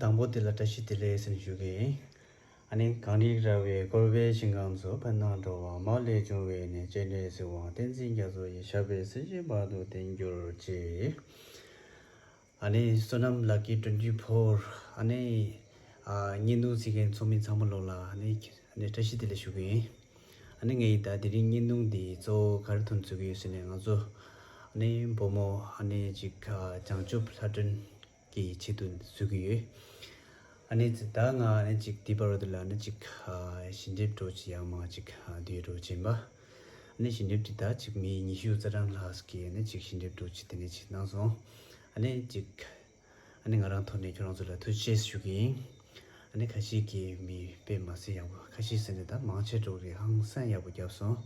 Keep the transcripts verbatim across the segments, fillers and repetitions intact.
དང་པོ་དེ་ལ་བཀྲ་ཤིས་བདེ་ལེགས་ཟེར་ཞུ་གི་ཡིན། ཨ་ནི་གངས་རི་ར་བས་བསྐོར་བའི་ཞིང་ཁམས་སུ། ཕན་དང་གྲོལ་བ་མ་ལུས་འབྱུང་བའི་གནས། སྤྱན་རས་གཟིགས་དབང་བསྟན་འཛིན་རྒྱ་མཚོ་ཡི། ཞབས་པད་སྲིད་ཞིའི་བར་དུ་བརྟན་གྱུར་ཅིག། ཨ་ནི་བསོད་ནམས་ལག་གི་twenty four། ཨ་ནི་ཨ་བརྙན་ཐུང་གཟིགས་མཁན་ཚོགས་མི་ཚང་མ་ལོག་ལ་ཨ་ནི་ཨ་ནི་བཀྲ་ཤིས་བདེ་ལེགས་ཞུ་གི་ཡིན། ཨ་ནི་ངས་ད་དེ་རིང་བརྙན་ཐུང་འདི་གཙོ་བོ་ག་རེ་ཐོག་ནས་བཟོ་གི་ཡོད་ཟེར་ན། ང་ཚོ་ཨ་ནི་བུ་མོ་ཨ་ནི་ཅིག་ཨ་བྱང་ཆུབ་ལྷ་སྒྲོན་གྱི་ཆེད་དུ་བཟོ་གི་ཡོད། ཨ་ནི་ད་ང་ཨ་ནི་ཅིག་འདི་བར་དུ་ལ་ཨ་ནི་ཅིག་ཨ་ཞལ་འདེབས་འདྲ་ཅིག་ཡང་མང་ཅིག་ཨ་བསྡུས་འདྲ་ཅིག་ཡིན་པ། ཨ་ནི་ཞལ་འདེབས་འདི་ད་ཅིག་མི་ཉི་ཤུ་རྩ་གྲངས་ལྷག་གིས་ཨ་ནི་ཅིག་ཞལ་འདེབས་འདྲ་ཅིག་དེ་ནས་ཅིག་གནང་སོང་། ཨ་ནི་ཅིག་ཨ་ནི་ང་རང་ཐོག་ནས་ཁྱོད་རང་ཚོ་ལ་ཐུགས་རྗེ་ཆེ་ཞུ་གི་ཡིན། ཨ་ནི་ཁ་ཤས་ཀྱིས་མི་དཔེ་མ་སྲིད་ཡག་པོ། ཁ་ཤས་ཟེར་ནས་ད་མང་ཆེ་འགྲོ་གི་ཧང་སང་ཡག་པོ་བརྒྱབ་སོང་།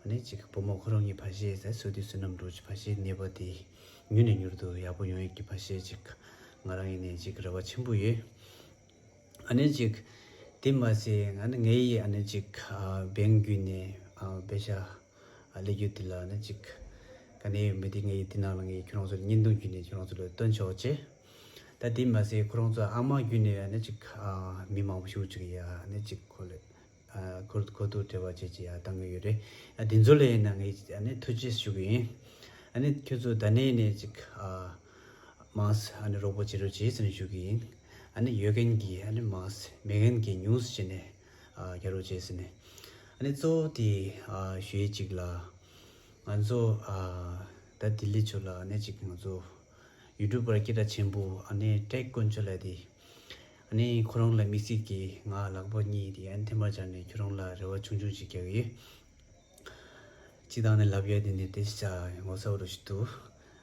ཨ་ནི་ཅིག་བུ་མོ་ཁོ་རང་གི་ཕ་གཞས་ཟེར་བསོད་བདེ་བསོད་ནམས་འདྲ་ཅིག་ཕ་གཞས་གནས་པ་དེ་མྱུར་ནས་མྱུར་དུ་ཡག་པོ་ཡོང་ཡག་གི་ཕ་གཞས་ཅིག་ང་རང་ཡིན་ནས་ཅིག་རེ་བ་ཆེན་པོ་ཡོད། ཨ་ནི་ཅིག་དེ་མ་ཟད་ཨ་ནི་ངའི་ཨ་ནི་ཅིག་ཨ་བེང་བརྒྱུད་ནས་ཨ་པེ་ཤ་ཨ་སླེབས་རྒྱུ་དེ་ལ་ཨ་ནི་ཅིག་ག་ནས་ཡོད་མེད་དེ་ངས་དེ་ནང་ལ་ངས་ཁྱོད་རང་ཚོ་ལ་བརྙན་ཐུང་བརྒྱུད་ནས་ཁྱོད་རང་ཚོ་ལ་སྟོན་ཆོག་ཅེས། ད་དེ་མ་ཟད་ཁོ་རང་ཚོ་ཨ་མ་བརྒྱུད་ནས་ཨ་ནི་ཅིག་ཨ་མི་མང་པོ་ཞིག་ཅིག་ཡ་ཨ་ནི་ཅིག་ཁོ་ལ་ཨ་ཁོ་ཁོ་ཐུག་འབྲེལ་བ་བྱེད་ཅེས་ཡ་བཏང་གི་ཡོད་རེད། ཨ་དེ་ཚོ་ལ་ཡིན་ན་ངས་ཨ་ནི་ཐུགས་རྗེ་ཆེ་ཞུ་གི་ཡིན། ཨ་ནི་ཁྱོད་ཚོ་ད་ནས་ནས་ཅིག་ཨ་མང་ཙམ་ཨ་ནི་རོགས་པ་བྱེད་རོགས་བྱེད་ཟེར་ནས་ཞུ་གི་ཡིན། ཨ་ནི་ཡོད་མཁན་གྱིས་ཨ་ནི་མང་ཙམ་མེད་མཁན་གྱིས་ཉུང་ཙམ་བྱས་ནས་ཨ་རྒྱག་རོགས་བྱེད་ཟེར་ནས། ཨ་ནི་གཙོ་བོ་དེ་ཨ་ཞུ་ཡས་གཅིག་ལ། ང་ཚོ་ཨ་ད་ལྡི་ལི་ཕྱོགས་ལ་ཨ་ནི་གཅིག་ང་ཚོ་ཡུ་ཊུབ་པར་སྐད་གྲགས་ཆེན་པོ་ཨ་ནི་ཀྲེག་དཀོན་མཆོག་ལགས་དེ། ཨ་ནི་ཁོ་རང་ལ་དམིགས་བསལ་གྱིས་ང་ལག་པ་གཉིས་དེ་ཨ་ནི་ཐལ་མོ་སྦྱར་ནས་ཁྱོད་རང་ལ་རེ་བ་ཆུང་ཆུང་ཅིག་རྒྱག་གི་ཡོད། སྤྱིར་བཏང་ནས་ལབ་ཡ་དེ་ནི་དེ་ཤ་ངོ་ཚ་བ་རུ་ཞིག་འདུག།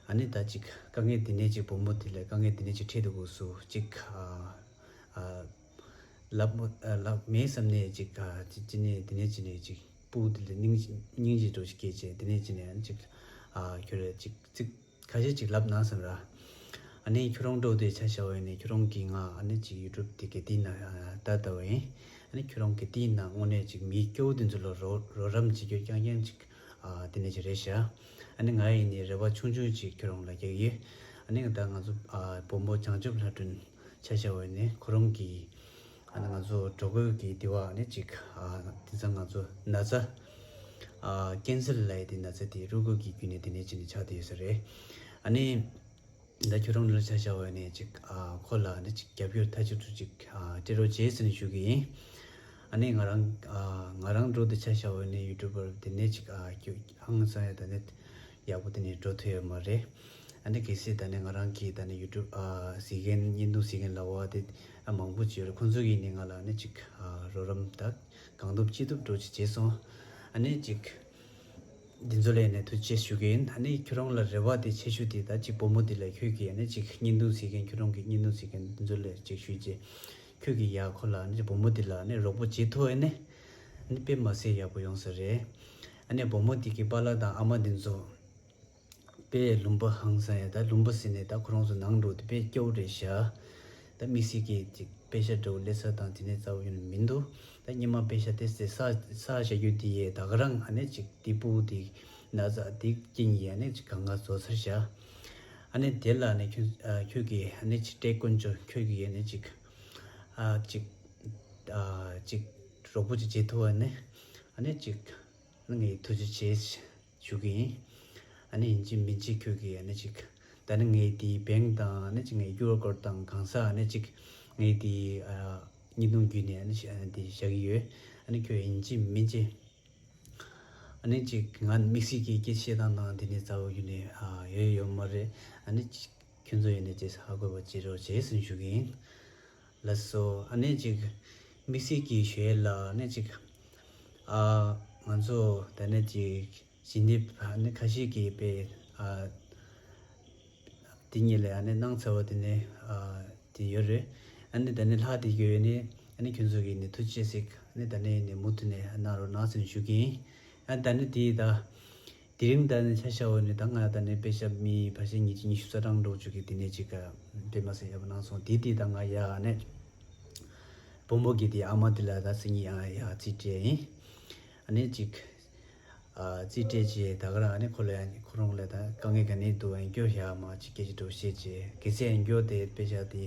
ཨ་ནི་ད་ཅིག་དཀའ་ངལ་དེ་ནས་ཅིག་བུ་མོ་དེ་ལ་དཀའ་ངལ་དེ་ནས་ཅིག་འཕྲད་དུ་དགོས་སུ་ཅིག་ཨ་ཨ་ལབ་མོ་ཨ་ལབ་མེད་བསམ་ནས་ཅིག་ཨ་ཅི་ཅི་ནས་དེ་ནས་ཅི་ནས་ཅིག་སྤུ་དེ་ལ་སྙིང་རྗེ་སྙིང་རྗེ་འདྲ་ཞིག་སྐྱེས་བྱས་དེ་ནས་ཅི་ནས་ཅིག་ཨ་ཁྱོད་ལ་ཅིག་ཅིག་ཁ་ཤས་ཅིག་ལབ་ན་བསམ་ར། ཨ་ནི་ཁྱོད་རང་འགྲོ་དུས་ཆ་བཞག་པ་ཡིན་ན་ཁྱོད་རང་གིས་ང་ཨ་ནི་ཅིག་ཡུ་ཊུབ་དེ་ག་དེའི་ནང་ལྟ་ལྟ་བ་ཡིན། ཨ་ནི་ཁྱོད་རང་ག་དེའི་ནང་དངོས་གནས་ཅིག་མི་སྐྱོ་བོ་དེ་ཚོ་ལ་རོགས་རོགས་རམ་བྱེད་རྒྱུ་རྐྱང་རྐྱང་ཅིག་ཨ་དེ་ནས་ཅིག་རེད་ཤག། ཨ་ནི་ང་ཡིན་ནའི་རེ་བ་ཆུང་ཆུང་ཅིག་ཁྱོད་རང་ལ་རྒྱག་གི་ཡོད། ཨ་ནི་ད་ང་ཚོ་ཨ་བུ་མོ་བྱང་ཆུབ་ལྷ་སྒྲོན་ཆ་བཞག་པ་ཡིན་ན་ཁོ་རང་གིས་ཨ་ནི་ང་ཚོ་འགྲོ་དགོས་ཀྱི་དེ་བ་ཨ་ནི་ཅིག་ཨ་དེང་སང་ང་ཚོ་ན་ཚ་ཨ་ཀེན་སར་ལབ་ཡ་དེ་ན་ཚ་དེ་རུས་རྒྱུད་ཀྱི་བརྒྱུད་ནས་དེ་ནས་ཅི་ནས་ཆགས་བསྡད་ཡོད་ས་རེད། ཨ་ནི་ད་ཁྱོད་རང་ལ་ཆ་བཞག་པ་ཡིན་ན་ཅིག་ཨ་ཁོ་ལ་ཨ་ནི་ཅིག་རྒྱབ་སྐྱོར་མཐའ་གཅིག་ཏུ་ཅིག་ཨ་སྤྲད་རོགས་བྱེད་ཟེར་ནས་ཞུ་གི་ཡིན། ཨ་ནི་ང་རང་ཨ་ང་རང་འགྲོ་དུས་ཆ་བཞག་པ་ཡིན་ན་ཡུ་ཊུབ་པར་དེ་ནས་ཅིག་ཨ་ཁྱོད་ཧང་སང་ཡ་ད་ནི་ཡག་པོ་དེ་ནས་འགྲོ་ཐུབ་ཡོད་མ་རེད། ཨ་ནི་གལ་སྲིད་ད་ནི་ང་རང་གིས་ད་ནི་ཡུ་ཊུབ་ཨ་གཟིགས་མཁན་བརྙན་ཐུང་གཟིགས་མཁན་ལ་བ་དེ་ཨ་མང་པོ་ཅིག་ཡོད་རེད། ཁོང་ཚོ་གིས་ནི་ང་ལ་ཨ་ནི་ཅིག་ཨ་རོགས་རམ་ད་གང་ཐུབ་ཅི་ཐུབ་འགྲོ་ཅིག་བྱས་སོང་། ཨ་ནི་ཅིག་འདི་ཚོ་ལ་ནི་ཐུགས་རྗེ་ཆེ་ཞུ་གི་ཡིན། ཨ་ནི་ཁྱོད་རང་ལ་རེ་བ་དེ་ཆེ་ཤོས་དེ་ད་ཅིག་བུ་མོ་དེ་ལ་ཁྱོད་ཀྱིས་ཨ་ནི་ཅིག་བརྙན་ཐུང་གཟིགས་མཁན་ཁྱོད་རང་གི་བརྙན་ཐུང་གཟིགས་མཁན་འདི་ཚོ་ལ་ཅིག་ཞུས་རྗེས་ཁྱོད་ཀྱིས་ཡ་ཁོ་ལ་ཨ་ནི་བུ་མོ་དེ་ལ་ཨ་ནི་རོགས་པ་བྱེད་ཐུབ་ཨ་ནི་ཨ་ནི་དཔེ་མ་སྲིད་ཡག་པོ་ཡོང་ས་རེད། ཨ་ནི་བུ་མོ་དེ་གི་པཱ་ལགས་དང་ཨ་མ་དེ་ཚོ་དཔེ་ལུང་པ་ཧང་སང་ཡ། ད་ལུང་པ་ཟེར་ནས་ད་ཁོ་རང་ཚོ་ནང་འགྲོ་དུས་དཔེ་སྐྱོ་བོ་རེད་ཤག། ད་དམིགས་བསལ་གྱི་ཅིག་པེ་ཤ་འདྲ་བོ་སླེབས་ས་དང་དེ་ནས་རྩ་བ་ཡོད་ནི་མི་འདུག། ད་སྙེ་མ་པེ་ཤ་ཏེ་སེ་ས་ས་བཞག་རྒྱུ་དེ་ཡས་ད་ག་རང་ཨ་ནི་ཅིག་དེ་སྤུ་དེ་ན་ཚ་དེ་རྐྱེན་གྱིས་ཨ་ནི་ཅིག་གང་ག་བཟོ་ཚར་ཤག། ཨ་ནི་དེ་ལ་ཨ་ནི་ཁྱོད་ཨ་ཁྱོད་ཀྱིས་ཨ་ནི་ཅིག་ཀྲེག་དཀོན་མཆོག་ཁྱོད་ཀྱིས་ཨ་ནི་ཅིག་ཨ་ཅིག་ཨ་ཅིག་རོགས་པ་ཅིག་བྱེད་ཐུབ་ཨ་ནི་ཨ་ནི་ཅིག་ངས་ཐུགས་རྗེ་ཆེ། ཞུ་གི་ཡིན། ཨ་ནི་ཡིན་གཅིག་མིན་གཅིག་ཁྱོད་ཀྱིས་ཨ་ནི་ཅིག་ད་ནི་ངའི་དེའི་བེང་དང་ཨ་ནི་ཅིག་ངའི་ཀིའུ་ཨར་ཀོཌ་དང་གང་ཟག་ཨ་ནི་ཅིག་ངའི་དེའི་ཨ་བརྙན་ཐུང་བརྒྱུད་ནས་ཨ་ནི་ཨ་ནི་དེ་བཞག་གི་ཡོད། ཨ་ནི་ཁྱོད་ཡིན་གཅིག་མིན་གཅིག་ཨ་ནི་ཅིག་ང་དམིགས་བསལ་གྱི་སྐད་བཤད་སྟངས་དང་དེ་ནས་རྩ་བ་བརྒྱུད་ནས་ཨ་ཡོད་ཡོད་མ་རེད། ཨ་ནི་ཅིག་ཁྱོད་ཚོ་ཡིན་ནས་ཅིག་ཧ་གོ་བ་བྱེད་རོགས་བྱེད་ཟེར་ཞུ་གི་ཡིན། ལགས་སོ། ཨ་ནི་ཅིག་དམིགས་བསལ་གྱི་ཞུ་ཡས་ལ་ཨ་ནི་ཅིག་ཨ་ང་ཚོ་ད་ནི་ཅིག་ཞི་འདེབས་ཨ་ནི་ཁ་ཤས་ཀྱིས་དཔེ་ཨ་དེ་གཉིས་ལ་ཨ་ནི་གནང་ཚར་བ་དེ་ནི་ཨ་དེ་ཡོད་རེད། ཨ་ནི་ད་ནི་ལྷག་དེ་ཡོད་ནི་ཨ་ནི་ཁྱོད་ཚོ་གིས་ནི་ཐུགས་རྗེ་ཆེ་ཟེར། ཨ་ནི་ད་ནི་ནི་མུ་མཐུད་ནས་གནང་རོགས་གནང་ཟེར་ཞུ་གི་ཡིན། ཨ་ད་ནི་དེ་ད་དེ་རིང་ད་ནི་ཆ་བཞག་པ་ནི་ད་ང་ད་ནི་པེ་ཤ་མི་ཕལ་ཆེར་ཉི་ཤུ་ཉི་ཤུ་རྩ་གྲངས་འགྲོ་བཅུག་གི་དེ་ནས་ཅིག་དཔེ་མ་སྲིད་ཡག་པོ་གནང་སོང་། དེ་དེ་ད་ང་ཡ་ཨ་ནི་བུ་མོ་གི་དེ་ཨ་མ་དེ་ལ་ད་སང་ཉིན་ཡ་ཡ་རྩིས་སྤྲད་ཡིན། ཨ་ནི་ཅིག་ཨ་རྩིས་སྤྲད་རྗེས་ད་ག་རང་ཨ་ནི་ཁོ་ལ་ཡ་ཁོ་རང་ལ་ད་དཀའ་ངལ་ག་ནས་འདུག་ཨ་ནི་སྐྱོ་ཡ་མ་ཅིག་སྐད་ཆ་འདྲ་བཤད་རྗེས་གལ་སྲིད་ཨ་ནི་སྐྱོ་དེ་པེ་ཤ་དེ་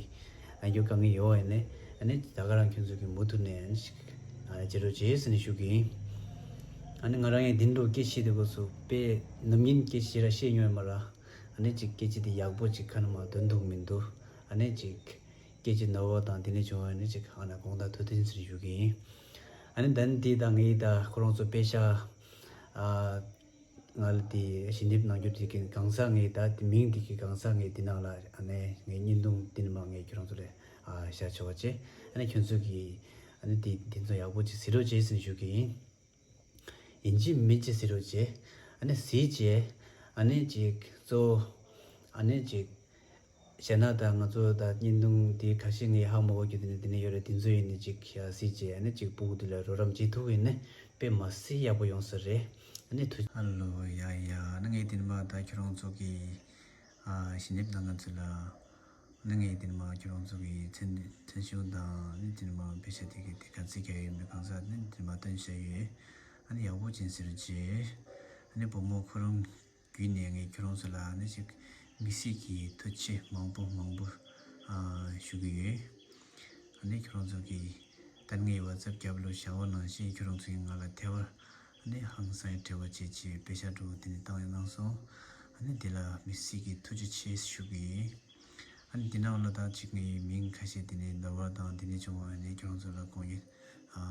ཨ་ ཡང་རྒྱུ་གང་གི་ཡོད་ཡིན་ནས། ཨ་ནི་ད་ག་རང་ཁྱོད་ཚོ་གི་མུ་མཐུད་ནས་ཨ་ནི་ཞིག་ཨ་ནི་བྱེད་རོགས་བྱེད་ཟེར་ནས་ཞུ་གི་ཡིན། ཨ་ནི་ང་རང་ཡང་འདི་འདྲ་སྐད་ཆ་དེ་སྐོར་སུ་དཔེ་ནམ་རྒྱུན་སྐད་ཆ་ར་བཤད་མྱོང་ཡོད་མ་ར། ཨ་ནི་ཅིག་སྐད་ཆ་དེ་ཡག་པོ་ཅིག་ཁ་ནས་མར་འདོན་ཐུབ་མི་འདུག་ཨ་ནི་ཅིག་སྐད་ཆ་ནོར་བ་དང་དེ་ནས་བྱུང་བ་ནི་ཅིག་ཨ་ནི་དགོངས་དག་ཐུགས་བདེན་ཟེར་ཞུ་གི་ཡིན། ཨ་ནི་ད་ནི་འདི་ད་ངའི་ད་ཁོ་རང་ཚོ་དཔེ་ཤག་ཨ་ང་ལ་དེ་ཞལ་འདེབས་གནང་རྒྱུ་དེ་གི་གང་ཟག་ངའི་ད་དེ་མིང་དེ་གི་གང་ཟག་ངའི་དེ་ནང་ལ་ཨ་ནི་ངའི་བརྙན་ཐུང་དེ་ནི་མ་ངའི་ཁྱོད་རང་ཚོ་ལ་ཨ་ཤ་ཆོག་པ་བྱས། ཨ་ནི་ཁྱོད་ཚོ་གི་ཨ་ནི་དེ་དེ་ཚོ་ཡག་པོ་ཅིག་གཟིགས་རོགས་བྱས་ཟེར་ཞུ་གི་ཡིན། ཡིན་གཅིག་མིན་གཅིག་གཟིགས་རོགས་བྱས། ཨ་ནི་གཟིགས་བྱས། ཨ་ནི་ཅིག་གཙོ་བོ་ཨ་ནི་ཅིག་བྱས་ན་ད་ང་ཚོ་ད་བརྙན་ཐུང་དེ་ཁ་ཤས་ངས་ཧ་མ་གོ་རྒྱུ་དེ་ནི་དེ་ནི་ཡོད་རེད། དེ་ཚོ་ཡིན་ནི་ཅིག་ཡ་གཟིགས་བྱས། ཨ་ནི་ཅིག་ཕྲུ་གུ་དེ་ལ་རོགས་རམ་བྱེད་ཐུབ་ཡིན་ནི་དཔེ་མ་སྲིད་ཡག་པོ་ཡོང་ས་རེད། ཨ་ནི་ཐུགས། ཧ་ལོ། ཡ་ཡ། ཨ་ནི་ངས་དེ་ནི་མ་ད་ཁྱོད་རང་ཚོ་གི་ཨ་ཞལ་འདེབས་གནང་མཁན་ཚོ་ལ། ཨ་ནི་ངས་དེ་ནི་མ་ཁྱོད་རང་ཚོ་གི་མཚན་མཚན་གཞུང་དང་ཨ་ནི་དེ་ནི་མ་དཔེ་ཆ་དེ་གི་དེ་ག་ཚིག་ག་ཡོད་མེད་གང་ཟག་ཨ་ནི་དེ་ནི་མ་སྟོན་བྱས་ཡོད། ཨ་ནི་ཡག་པོ་ཅིག་གཟིགས་རོགས་བྱས། ཨ་ནི་བུ་མོ་ཁོ་རང་བརྒྱུད་ནས་ངས་ཁྱོད་རང་ཚོ་ལ་ཨ་ནི་ཅིག་དམིགས་བསལ་གྱི་ཐུགས་རྗེ་ཆེ་མང་པོ་མང་པོ་ཨ་ཞུ་གི་ཡོད། ཨ་ནི་ཁྱོད་རང་ཚོ་གིས་ད་ངའི་ཝ་ཙབ་རྒྱབ་ལོ་བྱ་བ་ནང་བཞིན་ཁྱོད་རང་ཚོ་གིས་ང་ལ་ཐད་པར་ཨ་ནི་ཧང་སང་ཡང་འབྲེལ་བ་བྱེད་ཅེས་དཔེ་ཤག་འདྲ་བོ་དེ་ནས་བཏང་ཡང་གནང་སོང་། ཨ་ནི་འདི་ལ་དམིགས་བསལ་གྱི་ཐུགས་རྗེ་ཆེ་ཞུ་གི་ཡིན། ཨ་ནི་འདི་ནང་ལ་ད་ཅིག་ངའི་མིང་ཁ་ཤས་དེ་ནས་ནོར་བ་དང་དེ་ནས་བྱུང་བ་ཨ་ནི་ཁྱོད་རང་ཚོ་ལ་དགོངས་ཡོད་ཨ་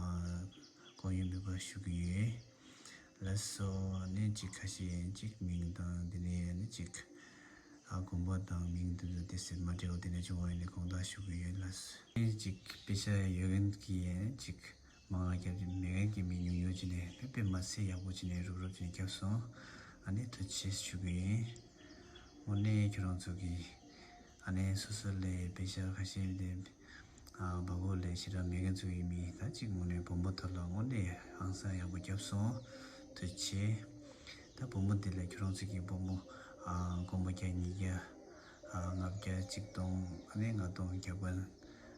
དགོངས་ཡོད་མེད་པ་ཞུ་གི་ཡོད། ལགས་སོ། ཨ་ནི་ཅིག་ཁ་ཤས་ཅིག་མིང་དང་དེ་ནས་ཨ་ནི་ཅིག་ཨ་དགོན་པ་དང་མིང་དེ་ཚོ་དེ་སེམས་མ་འདྲ་བ་དེ་ནས་བྱུང་བ་ཡིན་ནས་དགོངས་དག་ཞུ་གི་ཡོད། ལགས་སོ། ཨ་ནི་ཅིག་དཔེ་ཆ་ཡོད་མཁན་གྱི་ཨ་ནི་ཅིག་མང་བ་རྒྱབ་ཀྱི་མེད་མཁན་གྱི་མི་ཉུང་ཉུང་ཅིག་ནས་དཔེ་དཔེ་མ་སྲིད་ཡག་པོ་ཅིག་ནས་རུབ་རུབ་ཅིག་ནས་བརྒྱབ་སོང་། ཨ་ནི་ཐུགས་རྗེ་ཆེ་ཞུ་གི་ཡིན། དངོས་གནས་ཁྱོད་རང་ཚོ་གིས་ཨ་ནི་སོ་སོ་ལས་དཔེ་ཆ་ཁ་ཤས་ལས་ཨ་བ་གོ་ལས་ཞེ་དྲག་མེད་མཁན་ཚོ་ཡིན་མིན་ད་ཅིག་དངོས་གནས་བུ་མོ་ཐོག་ལ་དངོས་གནས་ཧང་སང་ཡག་པོ་བརྒྱབ་སོང་། ཐུགས་རྗེ་ཆེ། ད་བུ་མོ་འདི་ལས་ཁྱོད་རང་ཚོ་གིས་བུ་མོ་ཨ་སྒོར་མོ་བརྒྱ་ཉིས་བརྒྱ་ཨ་ལྔ་བརྒྱ་ཆིག་སྟོང་ཨ་ནི་ལྔ་སྟོང་བརྒྱ་དགོན་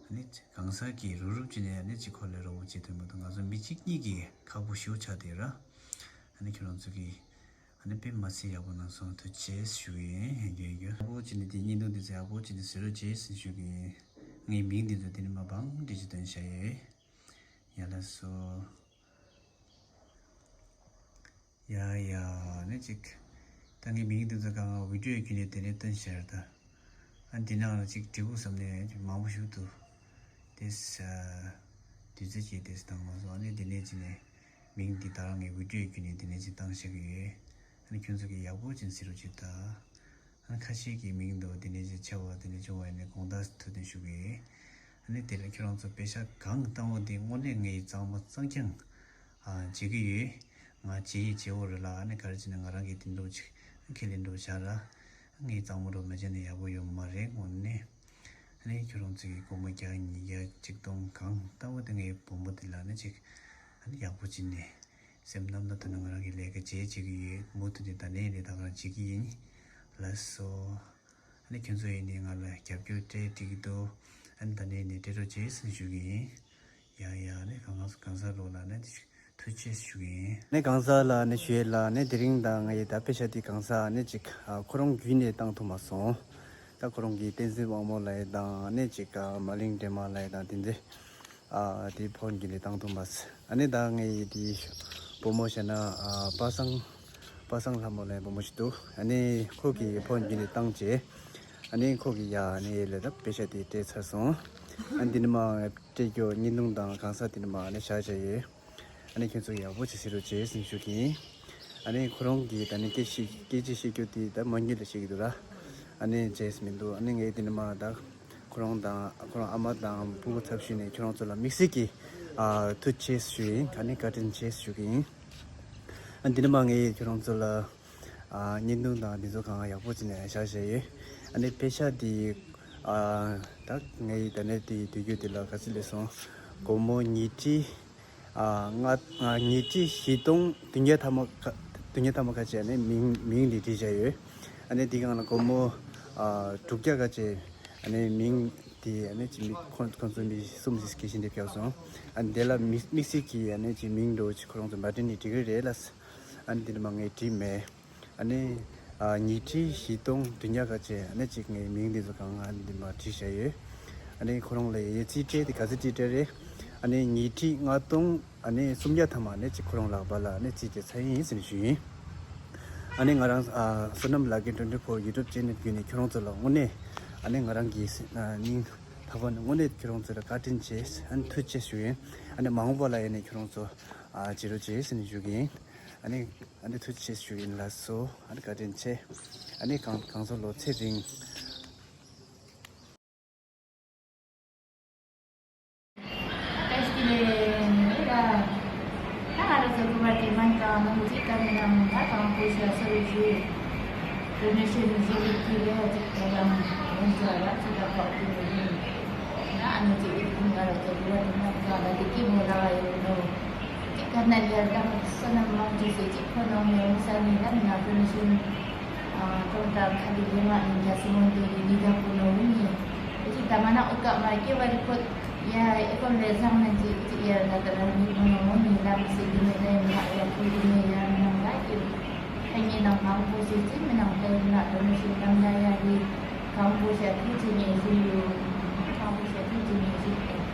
ཨ་ནི་གང་ཟག་གིས་རུབ་རུབ་བྱས་ནས་ཨ་ནི་ཅིག་ཁོ་ལས་རོགས་པ་བྱེད་ཐུབ་མི་འདུག་ང་ཚོ་མི་གཅིག་གཉིས་ཀྱིས་ཁག་པོ་ཞེ་པོ་ཆགས་བསྡད་ར། ཨ་ནི་ཁྱོད་རང་ཚོ་གིས་ཨ་ནི་དཔེ་མ་སྲིད་ཡག་པོ་གནང་སོང་། ཐུགས་རྗེ་ཆེ་ཞུ་གི་ཡིན། ཡོད་ཡོད་ཡོད། ཡག་པོ་བྱས་ནས་དེ་བརྙན་ཐུང་དེ་ཚོ་ཡག་པོ་བྱས་ནས་གཟིགས་རོགས་བྱེད་ཟེར་ཞུ་གི་ཡིན། ངའི་མིང་དེ་ཚོ་དེ་ནི་མ་བང་འདྲི་ཅིག་སྟོན་བྱ་ཡོད། ཡ་ལགས་སོ། ཡ་ཡ་ནི་ཅིག་ད་ངའི་མིང་དེ་ཚོ་གང་ག་བི་ཌིའོ་བརྒྱུད་ནས་དེ་ནས་སྟོན་བྱ་ཡོད་ད། ཨ་འདི་ནང་ལ་ཅིག་འབྲི་གུ་བསམ་ནས་མང་པོ་ཞིག་འདུག་དེ་ས་དུས་ཚོད་ཀྱིས་དེ་ས་བཏང་མ་སོང་། ཨ་ནི་དེ་ནས་ཅི་ནས་མིང་འདི་ད་རང་གི་བི་ཌིའོ་བརྒྱུད་ནས་དེ་ནས་ཅི་བཏང་བཞག་གི་ཡོད། ཨ་ནི་ཁྱོད་ཚོ་གིས་ཡག་པོ་ཅིག་གཟིགས་རོགས་བྱེད་ད། ཨ་ནི་ཁ་ཤས་ཀྱི་མིང་དུ་དེ་ནས་ཅི་ཆེ་བ་དེ་ནས་ཆུང་བ་ཡིན་ནས་དགོངས་དག་ཐུགས་བདེན་ཞུ་གི་ཡོད། ཨ་ནི་དེ་ལ་ཁྱོད་རང་ཚོ་དཔེ་ཆ་གང་བཏང་བ་དེ་དངོས་གནས་ངས་གཙང་མ་གཙང་རྐྱང་ཨ་བྱེད་ཀྱི་ཡོད། ང་བྱེད་ཡི་བྱེད་འོ་རེད་ལ། ཨ་ནི་ག་རེ་བྱས་ནས་ང་རང་གིས་དེ་འདྲ་ཅིག་ཁས་ལེན་འགྲོ་བྱ་ར། ངས་གཙང་མ་རུ་མ་བྱས་ནས་ཡག་པོ་ཡོད་མ་རེད་དངོས་གནས། ཨ་ནི་ཁྱོད་རང་ཚོ་གི་སྒོར་མོ་བརྒྱ་ཉིས་བརྒྱ་ཆིག་སྟོང་གང་ལྟ་བུ་དེ་ངའི་བུ་མོ་དེ་ལ་ནི་ཅིག་ཨ་ནི་ཡག་པོ་བྱས་ནས་སེམས་རྣམ་དག་ཐོག་ནས་ང་རང་གི་ལས་ཀ་བྱེད་བྱེད་ཀྱི་ཡོད། མུ་མཐུད་ནས་ད་ནས་ནས་ད་ག་རང་བྱེད་ཀྱི་ཡིན། ལགས་སོ། ཨ་ནི་ཁྱོད་ཚོ་ཡིན་ནའི་ང་ལ་རྒྱབ་སྐྱོར་སྤྲད་འགྲིག་གི་འདུག་ཨ་ནི་ད་ནས་ནས་སྤྲད་རོགས་བྱེད་ཟེར་ཞུ་གི་ཡིན། ཡ་ཡ་ནི་གང་གང་གང་ཟག་ལོ་ལ་ནི་ཐུགས་རྗེ་ཆེ་ཞུ་གི་ཡིན། ནི་གང་ཟག་ལ་ནི་ཞུ་ཡས་ལ་ནི་དེ་རིང་དང་ང་ཡི་ད་དཔེ་ཆ་དེ་གང་ཟག་ནི་ཅིག་ཨ་ཁོ་རང་བརྒྱུད་ནས་བཏང་ཐུབ་མ་སོང་། ད་ཁོ་རང་གི་བསྟན་འཛིན་དབང་མོ་ལགས་དང་ནི་ཅིག་ཨ་མ་གླིང་སྒྲོལ་མ་ལགས་དང་དེ་འདྲ་ཨ་དེ་ཕོན་བརྒྱུད་ནས་བཏང་ཐུབ་མ་སོང་། ཨ་ནི་ད་ངའི་དེ་བུ་མོ་བྱས་ན་ཨ་པ་སངས་པ་སངས་ལྷ་མོ་ལགས་བུ་མོ་ཞིག་འདུག་ཨ་ནི་ཁོ་གི་ཕོན་བརྒྱུད་ནས་བཏང་རྗེས་ཨ་ནི་ཁོ་གི་ཡ་ཨ་ནི་ལས་ད་དཔེ་ཆ་དེ་སྤྲད་ཚར་སོང་། ཨ་ནི་འདི་ནི་མ་སྤྲད་རྒྱུ་བརྙན་ཐུང་དང་གང་ཟག་དེ་ནི་མ་ཨ་ནི་བཞག་བཞག་ཡོད། ཨ་ནི་ཁྱོད་ཚོ་ཡག་པོ་ཅིག་གཟིགས་རོགས་བྱེད་ཟེར་ཞུ་གི་ཡིན། ཨ་ནི་ཁོ་རང་གིས་ད་ནི་སྐད་ཆ་སྐད་ཆ་བཤད་རྒྱུ་དེ་ད་མ་དངུལ་ལ་བཤད་ཀྱི་འདུག་ར། ཨ་ནི་བྱས་མི་འདུག་ཨ་ནི་ངས་དེ་ནི་མ་ད་ཁོ་རང་དང་ཁོ་རང་ཨ་མ་དང་ཕྲུ་གུ་ཚབ་ཞུས་ནས་ཁྱོད་རང་ཚོ་ལ་དམིགས་བསལ་གྱི་ཨ་ཐུགས་རྗེ་ཆེ་ཞུ་ཡིན། ཨ་ནི་བཀའ་དྲིན་ཆེ་ཞུ་གི་ཡིན། ཨ་འདི་ནི་མ་ངས་ཁྱོད་རང་ཚོ་ལ་ཨ་བརྙན་ཐུང་དང་འདི་ཚོ་གང་ཡག་པོ་བྱས་ནས་བཞག་བཞག་ཡོད། ཨ་ནི་དཔེ་ཆ་འདི་ཨ་ད་ངའི་ད་ནི་དེ་དུས་རྒྱུན་དེ་ལ་ག་ཚོད་སླེབས་སོང་། སྒོར་མོ་ཉིས་ཁྲི་ཨ་ལྔ་ལྔ་ཉིས་ཁྲི་བཞི་སྟོང་བདུན་བརྒྱ་ཐམ་པ་ཁ་བདུན་བརྒྱ་ཐམ་པ་ཁ་ཅིག་ཨ་ནི་མིང་མིང་འདི་བྲིས་བཞག་ཡོད། ཨ་ནི་འདི་སྒང་ལ་སྒོར་མོ་ཨ་དྲུག་བརྒྱ་ཁ་ཅིག་ཨ་ནི་མིང་དེ་ཨ་ནི་ཅི་མི་ཁོ་ཁོ་ཚོ་མི་གསུམ་ཞིག་གིས་ཞལ་འདེབས་བརྒྱབ་སོང་། ཨ་ནི་དེ་ལ་མི་དམིགས་བསལ་གྱི་ཨ་ནི་ཅི་མིང་འདྲ་བོ་ཅིག་ཁོ་རང་ཚོ་མ་བྲིས་ནས་འགྲིག་གི་རེད་ལ། ཨ་ནི་འདི་ནི་མ་ངས་བྲིས་མེད། ཨ་ནི་ཨ་ཉིས་ཁྲི་བཞི་སྟོང་བདུན་བརྒྱ་ཁ་ཅིག་ཨ་ནི་ཅིག་ངའི་མིང་འདི་ཚོ་གང་ཨ་ནི་འདི་མ་བྲིས་བཞག་ཡོད། ཨ་ནི་ཁོ་རང་ལ་ཡ་རྩིས་སྤྲད་དེ་ག་ཚོད་སྤྲད་སྤྲད་རེད། ཨ་ནི་ཉིས་ཁྲི་ལྔ་སྟོང་ཨ་ནི་སུམ་བརྒྱ་ཐམ་པ་ཨ་ནི་ཅིག་ཁོ་རང་ལག་པ་ལ་ཨ་ནི་རྩིས་སྤྲད་ཚར་ཡིན་ཟེར་ནས་ཞུས་ཡིན། ཨ་ནི་ང་རང་ཨ་བསོད་ནམས་ལགས་ཀྱི་twenty four YouTube channel བརྒྱུད་ནས་ཁྱོད་རང་ཚོ་ལ་དངོས་གནས་ཨ་ནི་ང་རང་གི་སེམས་ཨ་སྙིང་ཐག་པ་ནས་དངོས་གནས་ཁྱོད་རང་ཚོ་ལ་བཀའ་དྲིན་ཆེ་ཨ་ནི་ཐུགས་རྗེ་ཆེ་ཞུ་ཡིན། ཨ་ནི་མ་འོངས་པ་ལ་ཡིན་ནས་ཁྱོད་རང་ཚོ་ཨ་བྱེད་རོགས་བྱེད་ཟེར་ནས་ཞུ་གི་ཡིན། ཨ་ནི་ཨ་ནི་ཐུགས་རྗེ་ཆེ་ཞུ་ཡིན། ལགས་སོ། ཨ་ནི་བཀའ་དྲིན་ཆེ། ཨ་ནི་གང་གང་ཚོ་ལོ་ཚེ་རིང་། ཅིག་ཁ་ན་ལ་ཡར་དང་བསོད་ནམས་མང་ཆེ་ཟེར་ཅིག་ཁོ་ནང་མི་ཡོང་ས་ནི་ལ་ང་ཁོ་ནི་ཤིན་ཀྲོང་དང་ཁ་ལི་ལི་མ་ནི་རྒྱ་སེ་མོན་དེ་ལི་ལི་དང་ཁོ་ནོ་བུ་ནི་ཅིག་ད་མ་ན་ཨུ་ཀ་མ་ཀེ་བ་རི་ཁོ་ཡ་ཨེ་ཁོ་ལེ་ཟང་ན་ཅིག་ཅིག་ཡར་ན་ད་ར་མི་ཁོ་ནོ་བུ་ནི་ལ་མི་སེ་དི་ནི་ལ་མི་ཧ་ཡ་ཁོ་དི་ནི་ཡ་མི་ནང་ལ་ཀེ་ཁ་ཉེ་ནང་མང་པོ་ཟེར་ཅིག་མི་ནང་ད་ཡིན་ན་ཁོ་ནི་ཤིན་ཀམ་ན་ཡ་ལི་གང་པོ་ཤ་ཐུག་ཅིག་ནས་ཟིན་ཡོད། གང་པོ་ཤ་ཐུག་ཅིག་ནས་ཟིན་ཏེ།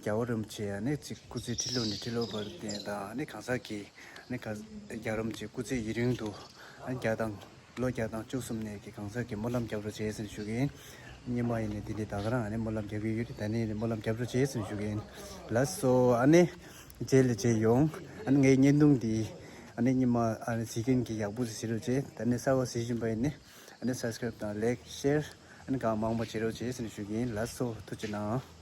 རྒྱལ་བ་རིན་པོ་ཆེ་ནི་ཅིག་སྐུ་ཚེ་ཁྲི་ལོ་ནས་ཁྲི་ལོ་བར་བརྟན་དང་ནི་གང་ཟག་གི་ནི་ག་རྒྱལ་བ་རིན་པོ་ཆེ་སྐུ་ཚེ་ཡུན་རིང་དུ་ནི་བརྒྱ་དང་ལོ་བརྒྱ་དང་བཅུ་གསུམ་ནས་ཀྱི་གང་ཟག་གི་སྨོན་ལམ་རྒྱབ་རོགས་བྱེད་ཟེར་ཞུ་གི་ཡིན། སྙེ་མ་ཡིན་ནི་འདི་ནི་ད་ག་རང་ནི་སྨོན་ལམ་རྒྱབ་ཀྱི་ཡོད། ད་ནི་ནི་སྨོན་ལམ་རྒྱབ་རོགས་བྱེད་ཟེར་ཞུ་གི་ཡིན། ལགས་སོ། ཨ་ནི་རྗེས་ལ་མཇལ་ཡོང་། ཨ་ནི་ངའི་བརྙན་ཐུང་འདི་ཨ་ནི་སྙེ་མ་ཨ་ནི་གཟིགས་མཁན་གྱི་ཡག་པོ་ཞིག་གཟིགས་རོགས་བྱེད། ད་ནི་གསར་པ་གཟིགས་བཞིན་པ་ཡིན་ནི་ཨ་ནི་subscribe་དང་like share་ཨ་ནི་གང་མང་པོ་བྱེད་རོགས་བྱེད་ཟེར་ཞུ་གི་ཡིན། ལགས་སོ། ཐུགས་རྗེ་གནང་།